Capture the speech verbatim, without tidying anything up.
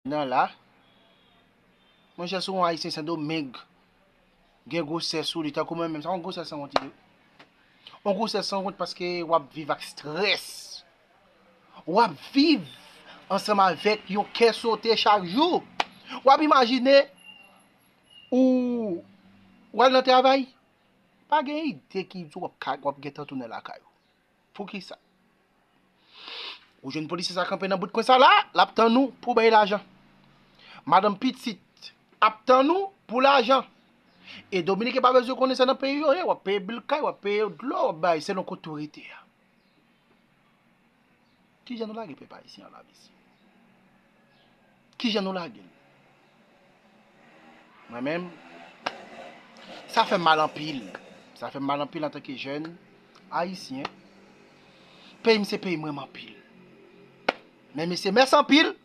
nan la. Monchè, si w yon Ayisyen Sendomeng gen gwosès sou li, tankou mwen menm, sa yon gwosès sanwont li ye. Yon gwosès sanwont paske w ap viv ak estrès. W ap viv ansanm avèk yon kè sote chak jou. W ap imajine ou, w al nan travay, pa gen ide ki w ap ka, w ap gentan tounen lakay ou. Poukisa? Ou jwenn polisye sa kanpe nan bout kwen sa la, l ap tann ou pou bay lajan. Madanm pitit ap tann ou pou lajan. E Dominiken pa bezwen konnen sa nan peyi yo ye, w ap peye bil kay, w ap peye dlo, w ap bay selon kote w rete a. Kijan nou lage pèp ayisyen an la, mesye? Kijan nou lage l? Mwen menm, sa fè m mal anpil. Sa fè m mal anpil antanke jèn ayisyen. Peyi m se peyi m renmen anpil. Men mesye, mèsi anpil.